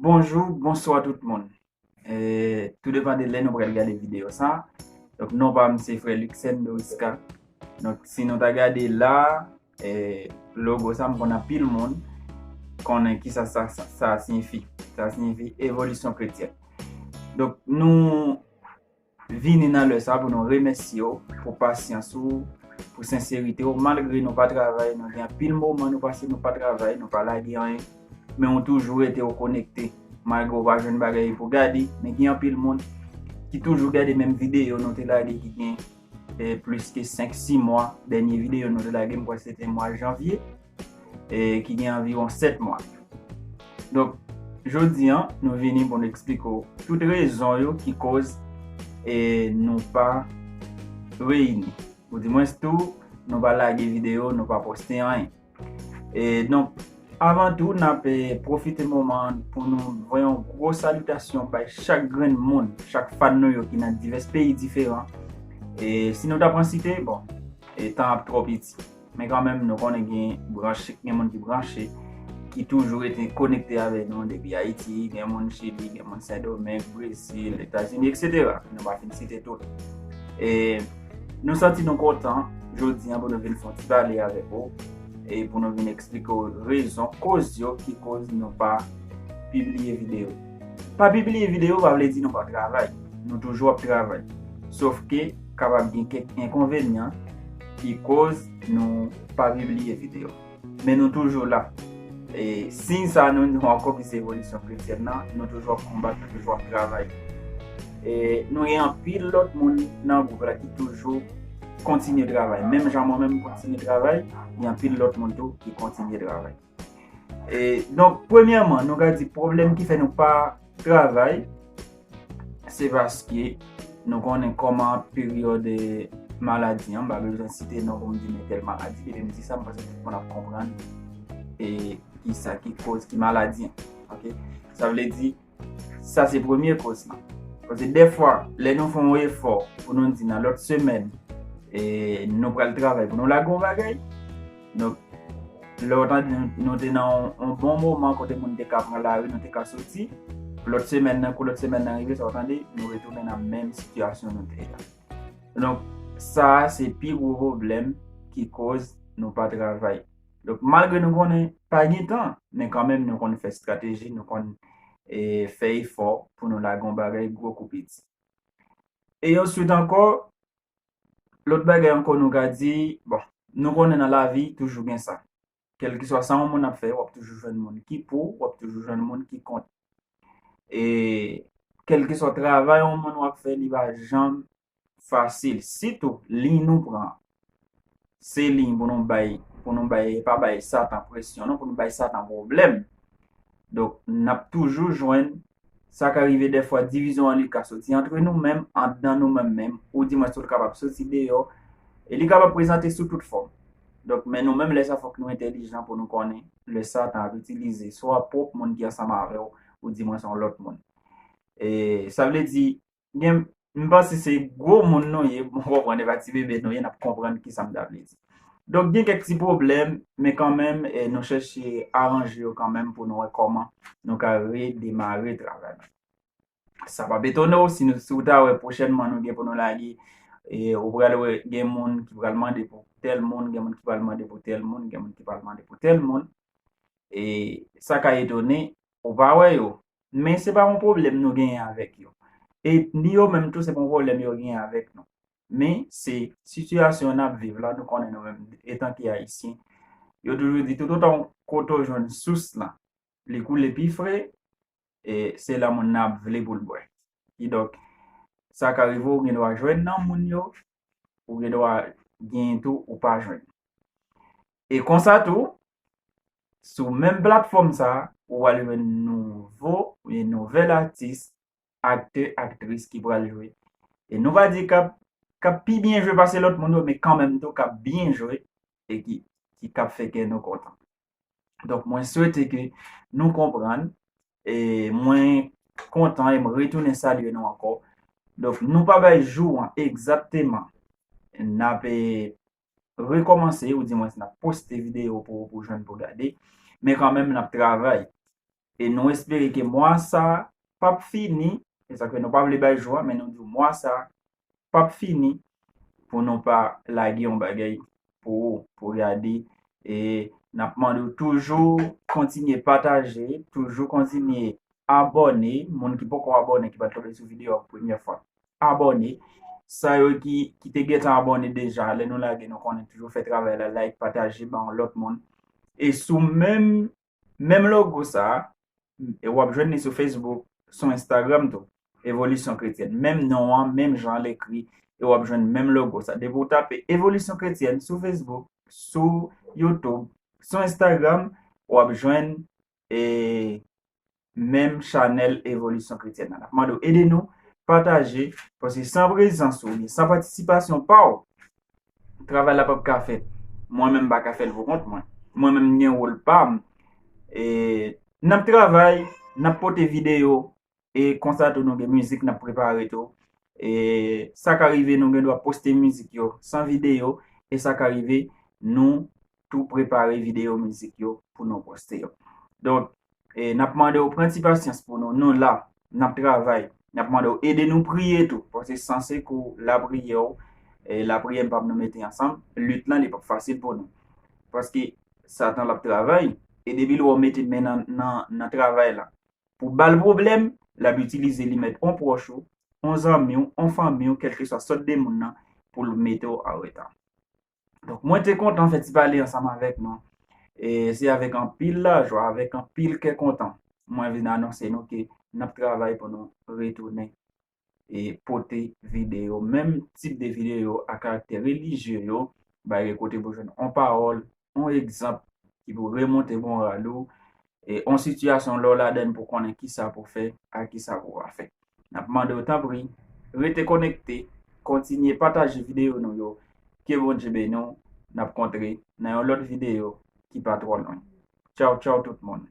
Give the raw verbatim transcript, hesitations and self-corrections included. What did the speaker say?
Bonjou, bonswa tout moun. E, tou depann de lè nou pral gade videyo sa. Donk, non pa m se frè Luxen Doriska. Donk, si nou ta gade la, e, logo sa, m konn anpil moun konnen kisa sa, sa, sa siyifi. Sa siyifi evolisyon kretyèn. Donk, nou vini nan lè sa pou nou remèsye w pou pasyans ou, pou senserite w, malgre nou pa travay, nou gen anpil moman nou pase nou pa travay, nou pa lage anyen, men ou toujou rete w konekte, malgre w pa jwenn bagay pou gade, men gen anpil moun ki toujou gade menm videyo nou te lage ki gen, e, plis ke senk, sis mwa, dènye videyo nou te lage, m kwè se te mwa janvye, e, ki gen anviwon sèt mwa. Donk, jodi a, nou vini pou nou eksplike w tout rezon yo ki koz, e, nou pa reyini. Ou di mwens tou, nou pa lage videyo, nou pa poste anyen. E, donk, avan tou, n ap, e, pwofite moman an pou nou voye yon gwo salitasyon bay chak grenn moun, chak fan nou yo ki nan divès peyi diferan. E, si nou ta pran site, bon, e, tan ap twò piti. Men kanmenm, nou konnen gen branche, gen moun ki branche, ki toujou rete konekte avè nou depi Ayiti, gen moun Chili, gen moun Sendomeng, Brezil, Etazini, etsetera. Nou pa fin site tout. E nou santi nou kontan jodi a pou nou vin fè yon ti pale avèk ou e pou nou vin eksplike w rezon, koz yo ki koz nou pa pibliye videyo. Pa pibliye videyo pa vle di nou pa travay. Nou toujou ap travay. Sof ke kapab gen kèk enkonvenyan ki koz nou pa pibliye videyo. Men nou toujou la. E siy sa nou di w ankò ki se evolisyon kretyèn nan, nou toujou ap konbat, nou toujou ap travay. E nou gen anpil lòt moun nan gwoup la ki toujou kontinye travay. Menm jan mwen menm kontinye travay, gen anpil lòt moun tou ki kontinye travay. E, donk, premyèman, nou ka di pwoblèm ki fè nou pa travay, se paske nou konnen kòman peryòd, e, maladi an, m pa bezwen site non pou m di men tèl maladi, depi m di sa, m panse tout moun ap konprann, e, ki sa ki koz, ki maladi an. Oke? Sa vle di, sa se premye koz lan. Paske dèfwa, lè nou fè yon efò pou nou di nan lòt semèn, e, nou pral travay pou nou lage yon bagay, donk, lè w tande nou, nou te nan yon, yon bon moman kote moun te ka pran lari, nou te ka soti. Lòt semèn nan, kou lòt semèn nan rive, sa w tande, nou retounen nan menm sitiyasyon nou te ye a. Donk, sa a se pi gwo pwoblèm ki koz nou pa travay. Donk, malgre nou konnen pa gen tan, men kanmenm nou konn fè estrateji, nou konn, e, fè efò pou nou lage yon bagay gwo kou piti. E answit ankò, lòt bagay ankò nou ka di, bon, nou konnen nan lavi toujou gen sa. Kèlkeswa sa yon moun ap fè, w ap toujou jwenn moun ki pou, w ap toujou jwenn moun ki kont. E kèlkeswa travay yon moun w ap fè, li pa janm fasil. Sitou, liy nou pran, se liy pou nou bay, pou nou bay, pa bay Satan presyon, non, pou nou bay Satan pwoblèm. Donk, n ap toujou jwenn, sa ka rive dèfwa, divizyon an li ka soti antre nou menm, anndan nou menm menm, oudimwens tou l kapab soti deyò, e li kapab prezante sou tout fòm. Donk, men nou menm, lè sa fòk nou entèlijan pou nou konnen lè Satan ap itilize swa pwòp moun ki ansanm avè w, oudimwens yon lòt moun. E sa vle di, gen, m panse se gwo moun nou ye, m konprann, e pa ti bebe nou ye, n ap konprann kisa m ta vle di. Donk, gen kèk ti pwoblèm, men kanmenm, e, nou chèche aranje yo kanmenm pou nou wè kòman nou ka redemare travay la. Sa p ap etone w si nou, si w ta wè pwochènman nou gen pou nou lage, e, ou pral wè gen moun ki pral mande pou tèl moun, gen moun ki pral mande pou tèl moun, gen moun ki pral mande pou tèl moun. E sa ka etone, ou pa wè yo. Men se pa yon pwoblèm nou genyen avèk yo. E ni yo menm tou, se pa yon pwoblèm yo genyen avèk nou. Men se sitiyasyon n ap viv la, nou konnen nou menm, etan ke Ayisyen, yo toujou di, toutotan kote w jwenn sous lan, li koule pi fre, e se la moun nan ap vle pou l bwè. Kidonk, sa ka rive w gen dwa jwenn nan moun yo, ou gen dwa genyen tou, ou pa jwenn. E konsa tou, sou menm platfòm sa, ou pral jwenn nouvo, oubyen nouvèl atis, aktè, aktris ki pral jwe. E nou pa di k ap, k ap pi byen jwe pase lòt moun yo, men kanmenm tou k ap byen jwe e ki, ki k ap fè kè nou kontan. Donk, mwen swete ke nou konprann, e mwen kontan e m retounen salye nou ankò. Donk, nou pa bay jou an egzakteman. N ap, e, rekòmanse, oudimwens n ap poste videyo pou, pou jwenn pou gade. Men kanmenm, n ap travay. E nou espere ke mwa sa p ap fini. E sa ke nou pa vle bay jou a, men nou di w mwa sa p ap fini pou nou pa lage yon bagay pou ou, pou gade. E n ap mande w toujou kontinye pataje, toujou kontinye abòne. Moun ki poko abòne, ki pa t tonbe sou videyo a pou premyè fwa, abòne. Sa yo ki, ki te gentan abòne deja, lè nou lage, nou konnen toujou fè travay la, like, pataje, ba yon lòt moun. E sou menm, menm logo sa a, e w ap jwenn li sou Facebook, sou Instagram tou, Evolisyon Kretyèn. Menm non an, menm jan l ekri, e w ap jwenn menm logo sa. Depi w tape Evolisyon Kretyèn sou Facebook, sou YouTube, sou Instagram, w ap jwenn, e, menm chanèl Evolisyon Kretyèn nan. N ap mande w ede nou pataje, paske san prezans ou, san patisipasyon pa w, travay la p ap ka fèt. Mwen menm m pa ka fè l pou kont mwen. Mwen menm m gen wòl pa m. E n ap travay, n ap pote videyo, e konsa tou nou gen mizik n ap prepare tou. E sa ka rive nou gen dwa poste mizik yo san videyo, e sa ka rive nou tou prepare videyo mizik yo pou nou poste yo. Donk, e, n ap mande w pran ti pasyans pou nou. Nou la, n ap travay. N ap mande w ede nou priye tou, paske san sekou, lapriyè w, e, lapriyè m p ap nou mete ansanm, lit lan li p ap fasil pou nou. Paske Satan l ap travay, e depi l wè w mete men nan, nan, nan travay la, pou ba l pwoblèm, l ap itilize li mèt on pwòch ou, on zanmi w, on fanmi w, kèlkeswa sòt de moun nan, pou l mete w an reta. Donk, mwen te kontan fè ti pale ansanm avèk nou. E se avèk anpil lajwa, avèk anpil kè kontan, mwen vin anonse nou ke n ap travay pou nou retounen e pote videyo, menm tip de videyo a karaktè relijye yo, bay kote pou jwenn on pawòl, on egzanp ki pou remonte moral ou, e on sitiyasyon lè w ladan l pou konnen kisa pou fè, ak kisa pou pa fè. N ap mande w tanpri, rete konekte, kontinye pataje videyo nou yo. Ke Bondye beni w, n ap kontre nan yon lòt videyo ki pa twò lwen. Tchaw, tchaw tout moun.